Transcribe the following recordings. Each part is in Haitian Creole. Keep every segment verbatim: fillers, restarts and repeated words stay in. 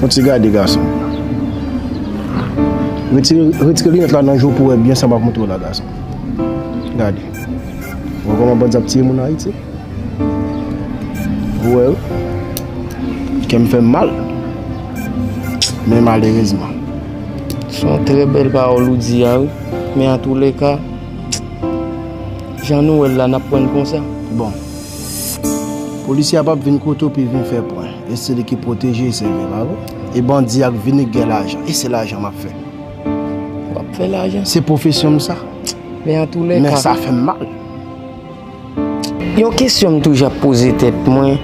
Yon ti gade, gason. Retire, retire linèt la nan je w pou w wè byen sa m ap montre w la, gason. Gade. Ou wè kòman bandi ap tiye moun Ayiti? Ou wè, wi. Kè m fè m mal. Men malerezman. Se yon trè bèl pawòl ou di a, wi. Men antouleka, jan nou wè l la, n ap pran l konsa. Bon. Polisye a p ap vin kote w pou l vin fè pwen. E se li ki pwoteje e sèvi, pa vre? E bandi a k vini k gen lajan. E se lajan m ap fè. W ap fè lajan. Se pwofesyon m sa. Men antouleka. Men sa fè m mal. Yon kesyon m toujou ap poze tèt mwen,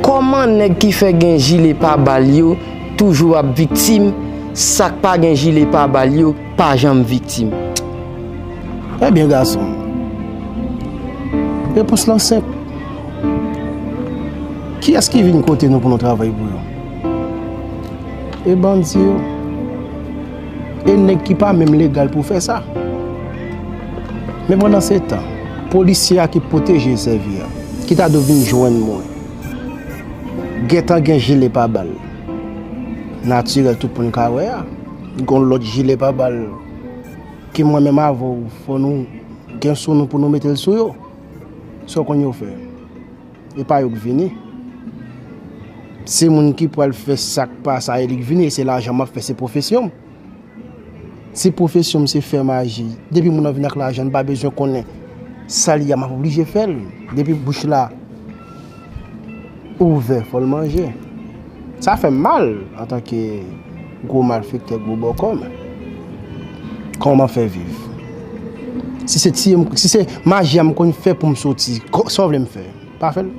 kòman nèg ki fè gen jile pabal yo toujou ap viktim, sa k pa gen jile pabal yo pa janm viktim? Ebyen, gason m, repons lan senp. Kiyès ki vin kote nou pou nou travay pou yo? E bandi yo. E nèg ki pa menm legal pou fè sa. Men pandansetan, polisye a ki pwoteje e sèvi a, ki ta dwe vin jwenn mwen, gentan gen jile pabal natirèl tout moun ka wè a. Gen yon lòt jile pabal ke mwen menm avè w, fò nou gen sou nou pou nou mete l sou yo. Sa w konn yo fè? E pa yo k vini. Se moun ki pral fè sa k pa sa, e li k vini, e se lajan m ap fè, se pwofesyon m. Si pwofesyon m se fè maji, depi moun nan vin ak lajan, m pa bezwen konnen sa l ye a, m ap oblije fè l. Depi bouch la ouvè, fò l manje. Sa fè m mal antanke gwo malfektè, gwo bòkò, men kòman m ap fè viv? Si se tiye m, si se maji a m konn fè pou m soti, kò-, sa w vle m fè? Pa fè l.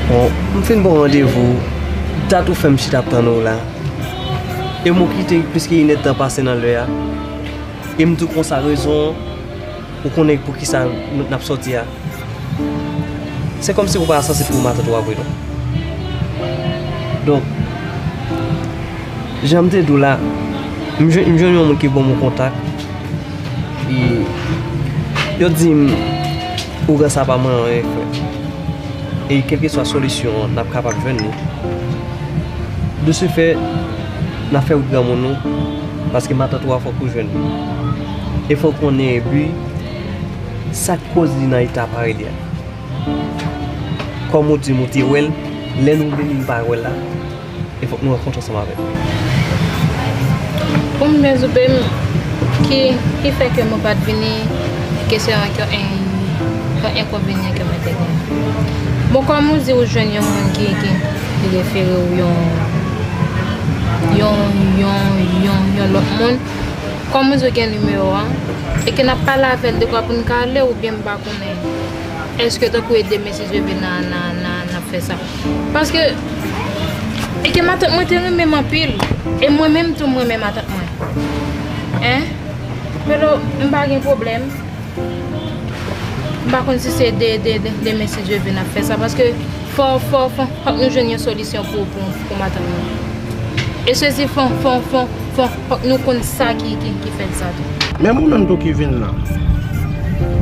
Bon, m fin pran randevou, dat ou fè m chita ap tann ou la. E m ou kite plis ke inèdtan pase nan lè a. E m di w konsa rezon, ou konnen poukisa n, n ap sòti a. Se kòmsi ou pa sanse pou matant ou ap vre non. Donk, jan m te di w la, m jwenn, m jwenn yon moun ki ban m yon kontak. E yo di m, ougan sa pa manyen anyen, frè. E kèlkeswa solisyon an, n ap kapab jwenn li. De ce fait, n ap fè wout granmoun nou, paske matant ou a fòk ou jwenn li. E fòk konnen bi, sa k koz li nan eta parèy li a. Kòm ou di m ou te wè l, lè nou vini n pa wè l la, e fòk nou rankontre ansanm avè l. Pou m byen soupe m, ki, ki fè ke mwen pa t vini, ke se yon, yon, yon enkonvenyan ke mwen te genyen. Bon, kòm ou di ou jwenn yon moun ki, ki, ki refere w yon, yon, yon, yon, yon lòt moun, kòm ou di w gen nimewo a, e ke n ap pale avè l dekwa pou n ka ale, oubyen m pa konnen. Èske tankou e de mesye Dye vle nan, nan, nan, nan fè sa? Paske, e ke matant mwen te renmen m anpil. E mwen menm tou, m renmen matant mwen. Hein? Pero, m pa gen pwoblèm. M pa konn si se de, de, de, de mesye Dye vle n ap fè sa. Paske, fò, fò, fò, fòk nou jwenn yon solisyon pou, pou, pou matant mwen. E sezi fò, fò, fò, fò, fòk nou konn sa ki, ki, ki fè l sa tou. Men mwen menm tou ki vin la.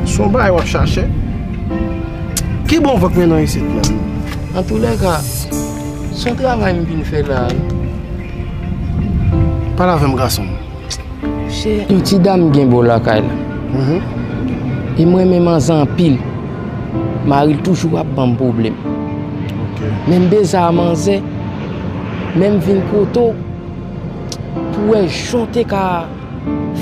Se yon bagay w ap chache. Ki bon van k mennen w isit menm? Antouleka, se yon travay m vin fè la. Pale avè m, gason. Yon ti dam gen bò lakay la. Mhm. E mwen renmen manzè anpil. Mari l toujou ap ban m pwoblèm. Ok. Men m bezwen a manzè. Men m vin kote w pou wè jan w te ka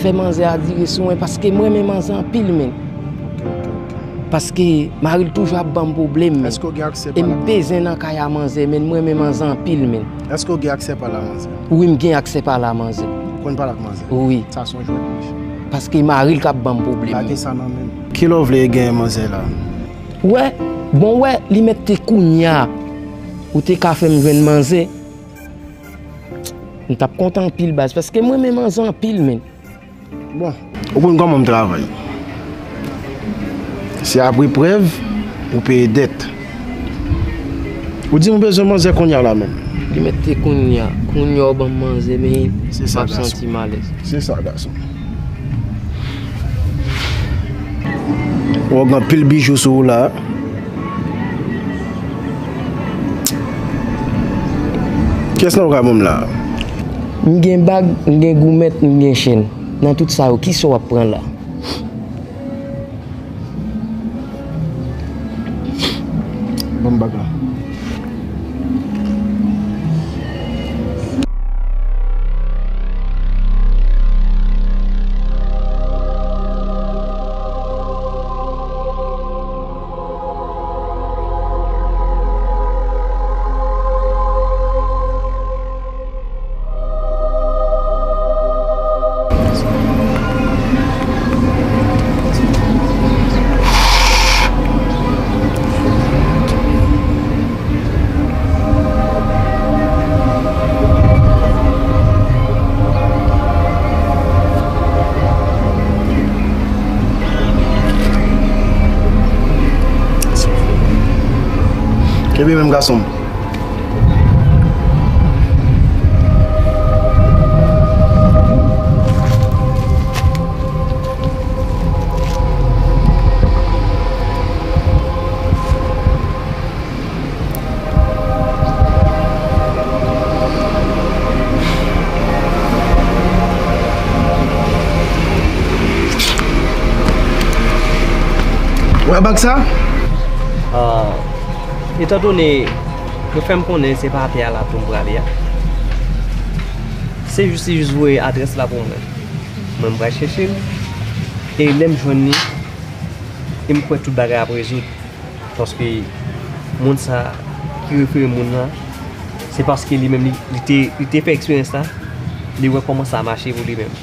fè manzè a dire sou mwen, paske mwen renmen manzè anpil, men. Ok, ok, ok. Paske mari l toujou ap ban m pwoblèm, men. Èske w gen aksè pale ak manzè? E m bezwen nan kay a manzè, men mwen renmen manzè anpil, men. Èske w gen aksè pale a manzè? Wi, m gen aksè pale a manzè. Ou konn pale ak manzè? Wi. Sa se yon jwèt, monchè. Paske mari l k ap ban m pwoblèm. Pa gen sa nan men m. Kilè w vle genyen manzè la? Wè, bon, wè, li mèt te kounye a. Ou te ka fè m jwenn manzè, m t ap kontan anpil baz, paske m renmen manzè anpil, men. Bon, ou konn kòman m travay. Se apre prèv, ou peye dèt. Ou di m ou bezwen manzè kounye a la menm. Li mèt te kounye a. Kounye a ou ban m manzè, men m ap santi m alèz. Se sa, gason. Ou gen anpil bijou sou ou la. Kiyès nan ou ka ban m la? M gen bag, m gen goumèt, m gen chenn. Nan tout sa yo, kisa w ap pran la? Ban m bag la. Kenbe menm, gason m. Wè bag sa? Ah, etandone yo fè m konnen se pa atè a la tou m prale a, se jis, se jis voye adrès la pou mwen. Mwen, m pral chèche l. E lè m jwenn li, e m kwè tout bagay ap rezoud. Paske moun sa ki refere moun nan, se paske li menm li, li te, li te fè eksperyans la, li wè kòman sa mache pou li menm.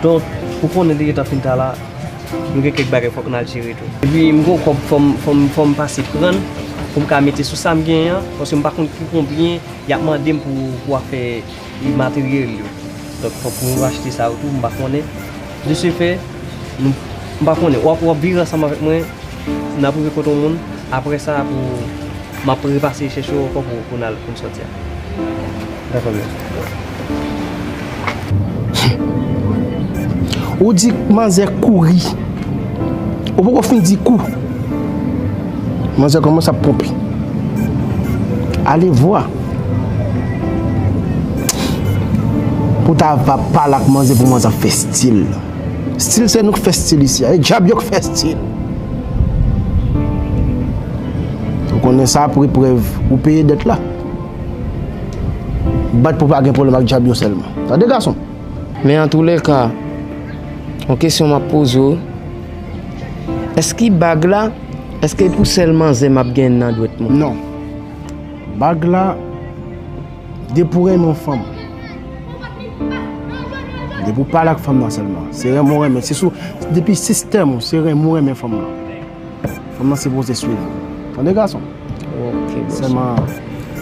Donk, ou konnen li gentan fin ta la, nou gen kèk bagay fòk n al jere tou. Epi m gon kòb fò m, fò m, fò m pase pran l pou m ka mete sou sa m genyen an, paske m pa konn pou konbyen y ap mande m pou, pou afè materyèl yo. Donk, fòk pou m achte sa yo tou, m pa konnen. De ce fait, nou, m pa konnen. W ap, w ap vire ansanm avèk mwen, n ap rive kote yon moun. Apre sa, pou, m ap repase chèche w ankò pou, pou n al, pou n sòti a. Dakò, byen. Ou di manzè kouri. Ou poko fin di kou. Manzè kòmanse ap ponpe. Alevwa. Pou ta va pale ak manzè pou manzè ap fè stil. Stil se nou k fè stil isi a. E djab yo k fè stil. Ou konnen sa apre prèv ou peye dèt la. Bat pou pa gen pwoblèm ak djab yo sèlman. Tande gason. Men antoulèka, yon kesyon m ap poze w, èske bag la, èske pou sèl manzè m ap gen nan dwèt mwen? Non. Bag la, depi w renmen yon fanm, depi w pale ak fanm nan sèlman, se renmen w renmen, se sou, depi sistèm ou, se renmen w renmen fanm nan. Fanm nan sipoze swiv ou. Tande gason? Ok, bòs. Sèlman,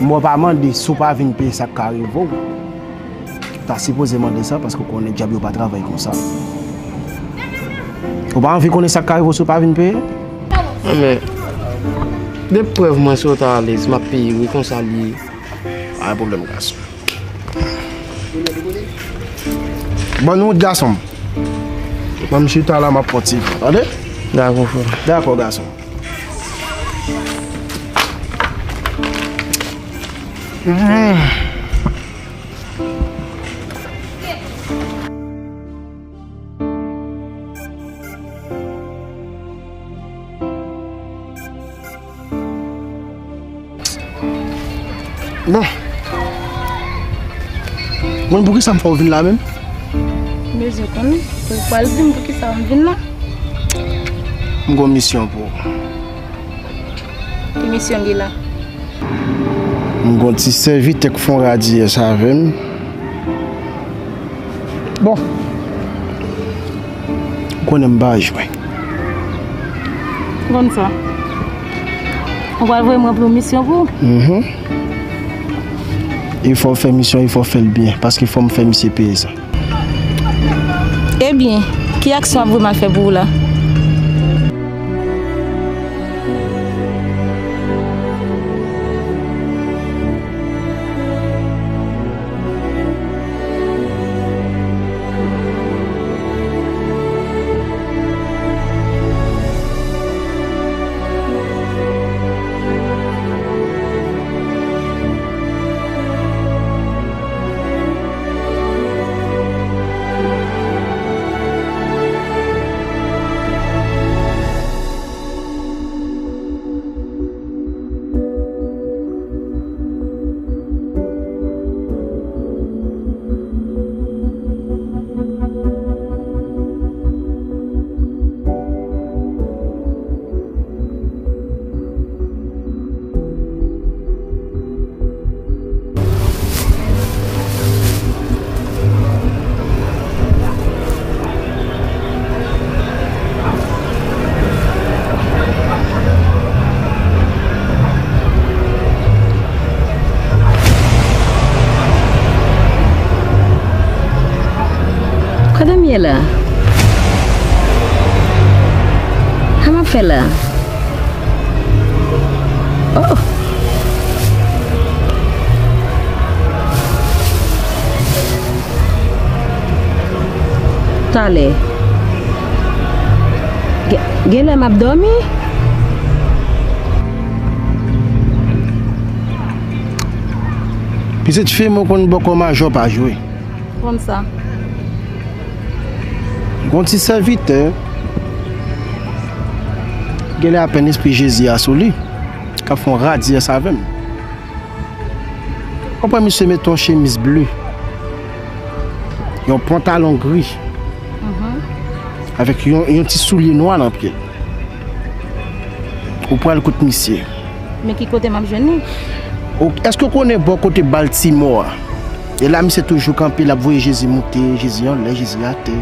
mwen pa mande si w pa vin peye sa k ka rive w. Ta sipoze mande sa paske w konnen djab yo pa travay konsa. Ou pa anvi konnen sa k ka rive w si w pa vin peye? Men, de prèv mwen si w ta alèz, m ap peye wi, konsa l ye. Pa gen pwoblèm, gason. Bòn wout, gason m. Ban m chita la, m ap pran ti van, tande? Dakò, frè. Dakò, gason. Bon. Bon, poukisa m fè w vin la menm? Bezwen konn, pou w pral di m poukisa m vin la. M gon misyon pou ou. Ki misyon li la? M gon ti sèvitè k fè yon radiyès avè m. Bon. Ou konnen m pa jwe. Konn sa. Ou pral voye m ranpli yon misyon pou ou? Mhm. E fò w fè misyon, e fò w fè l byen, paske fò m fè misye peye sa. Ebyen, ki aksyon w ap voye m al fè pou ou la? Kote m ye la? Sa m ap fè la? Oh! Talè. Gen, genlè m ap dòmi? Pitit fi m, ou konn bòkò majò pa jwe. Kòmsa. Gon ti sèvitè, genlè apèn Lespri Jezi a sou li, k ap fè yon radyès avè m. Ou konprann, misye mete yon chemiz ble, yon pantalon gri, mhm, avèk yon, yon ti soulye nwa nan pye l. Ou pral kot misye. Men ki kote m ap jwenn li? Ou, èske w konnen bò kote Baltimore a? E la misye toujou kanpe, l ap voye Jezi moute, Jezi anlè, Jezi atè.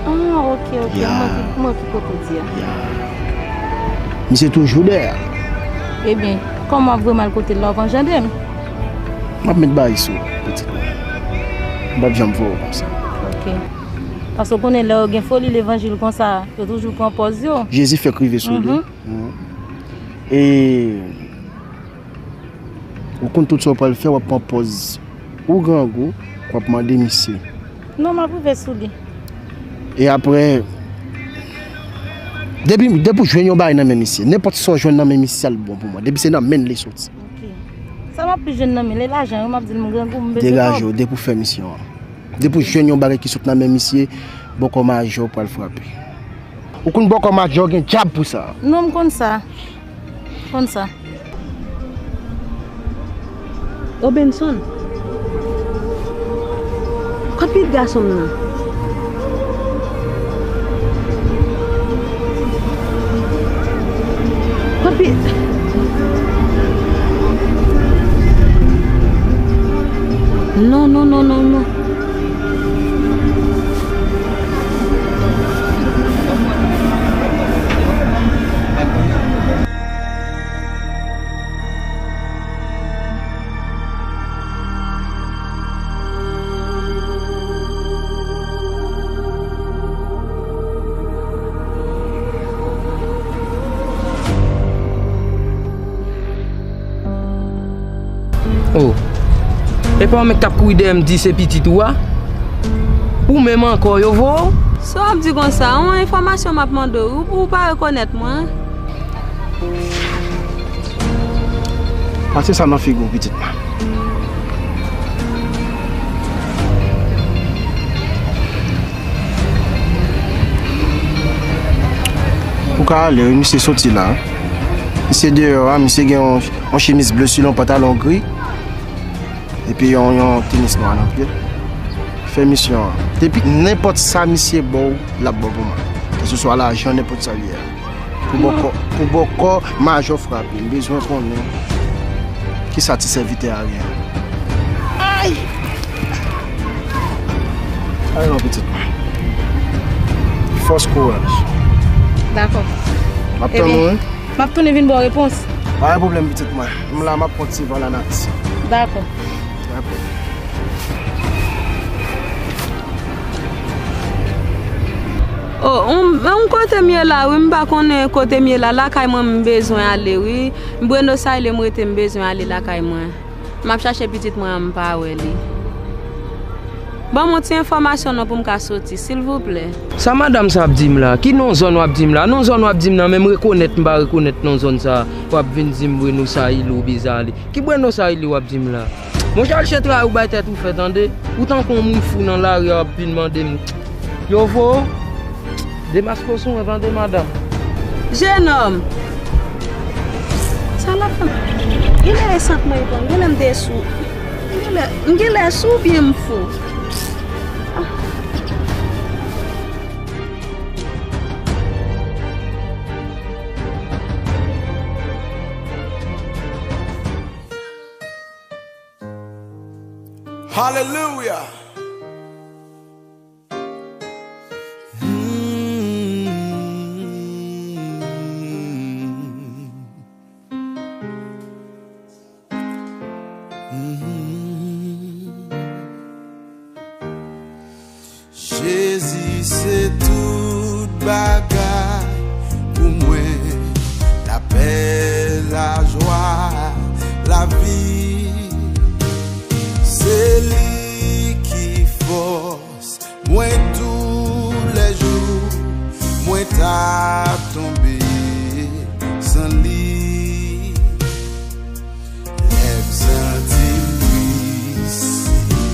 Ah, ok, ok. Ya. M wè ki, m wè ki kote w di a. Ya. Misye toujou dèyè. Ebyen, kòman w ap voye m al kote l la, w ap anjandre m? M ap met bagay sou ou, pitit mwen. M p ap janm voye w konsa. Ok. Paske w konnen lè yo gen foli levanjil konsa, yo toujou pran pòz yo. Jezi fèk rive sou li. Mhm. Mhm. E ou konn tout sa w pral fè, w ap pran pòz ou grangou, w ap mande misye. Non, m ap rive sou li. E apre, depi, depi w jwenn yon bagay nan men misye, nenpòt sa w jwenn nan men misye, sa l bon pou mwen. Depi se nan men l li soti. Ok. Sa m ap plis jwenn nan men l, e lajan wi, m ap di l m grangou, m bezwen kòb. Degaje w, depi w fè misyon an. Depi w jwenn yon bagay ki sot nan men misye, bòkò majò pral frape. Ou konn bòkò majò gen dyab pou sa. Non, m konn sa. M konn sa. Obenson. Kot pitit gason m nan? Papi. Non, non, non, non, non. Oh. E pa w menm k t ap kouri dèyè m di se pitit ou a? Ou menm ankò yo voye w? Sa w ap di konsa? Yon enfòmasyon m ap mande w, ou, ou pa rekonèt mwen? Pase sa nan figi w, pitit mwen. Ou ka ale, wi, misye soti la. Misye deyò a, misye gen yon, yon chemiz ble sou li, yon pantalon gri. Epi yon, yon tenis nwa nan pye l. Fè misyon an. Depi nenpòt sa misye ba w, l ap bon pou mwen. Keseswa lajan, nenpòt sa l ye a. Pou bòkò, pou bòkò majò frape, m bezwen konnen kisa ti sèvitè a gen. Ay! Ay non, pitit mwen. Fòs, kouraj. Dakò. M ap tann ou, wi. M ap tounen vin ba w repons. Pa gen pwoblèm, pitit mwen. M la, m ap konn ti van lanati. Dakò. Dakò. Oh, m, m kote m ye la, wi, m pa konnen kote m ye la. Lakay mwen, m bezwen ale, wi. Buenos Aires, m rete, m bezwen ale lakay mwen. M ap chache pitit mwen an, m pa wè li. Ban m yon ti enfòmasyon non pou m ka soti, silvouplè. Sa madanm sa ap di m la? Ki non zòn w ap di m la? Non zòn w ap di m nan, men m rekonèt, m pa rekonèt non zòn sa. W ap vin di m Buenos Aires ou bezwen ale. Ki Buenos Aires w ap di m la? Monchè, al chèche travay ou bay tèt ou fè, tande. Ou tankou yon moun fou nan lari a, w ap vin mande m. Yo vo. Demaske w sou mwen, tande, madanm. Jenòm! Sa l ap fè m? Genlè e sant mwen li pran, genlè m te sou. Genlè, m genlè sou oubyen m fou? Ah. Hallelujah. Jezi se tout bagay pou mwen, lapè, lajwa, lavi. Se li ki fòs mwen toulèjou, mwen ta tonbe san li. Lè m santi m tris, li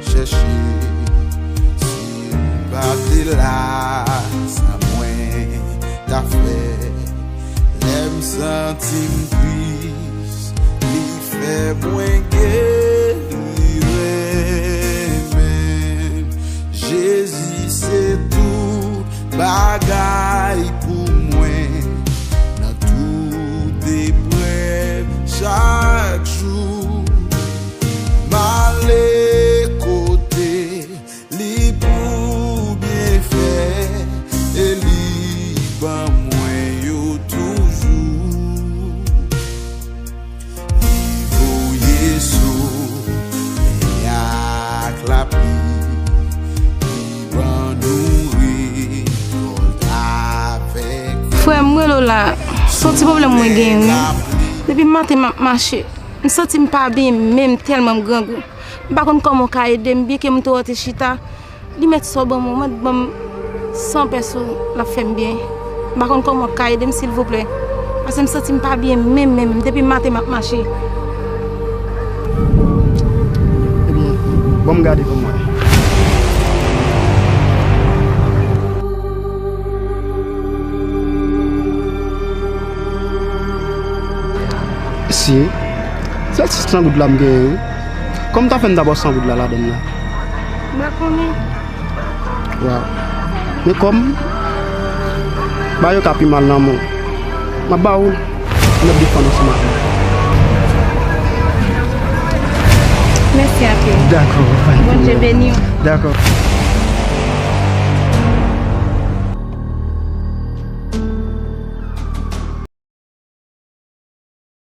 chèche. Si m pa te la, sa mwen ta fè? Lè m santi m tris, li fè mwen geri renmen m. Jezi se tout bagay pou mwen. Nan tout eprèv, chak jou, m ale kote li pou byenfè, e li ban mwen yo toujou. Li voye solèy ak lapli, li ban nou rekòt avèk. Frè m, rele w la, se yon ti pwoblèm mwen genyen, wi. Depi maten m ap mache, m santi m pa byen menm tèlman m grangou. M pa konn kòman w ka ede m, byenke m te wè w te chita. Li mèt sa w ban m, ou mèt ban m san pèso, l ap fè m byen. M pa konn kòman w ka ede m, silvouplè. Paske m santi m pa byen menm, menm, menm. Depi maten m ap mache. Ebyen, ban m gade pou m wè. Si, se ti san goud la m genyen, wi. Kòman m ta fè m ta ba w san goud la ladann la? M pa konnen. Waw. Men kòm ba yo ka pi mal nan men w. M ap ba ou l. M ap defann ansanm ak ou. Mèsi anpil. Dakò. Bondye beni w. Dakò.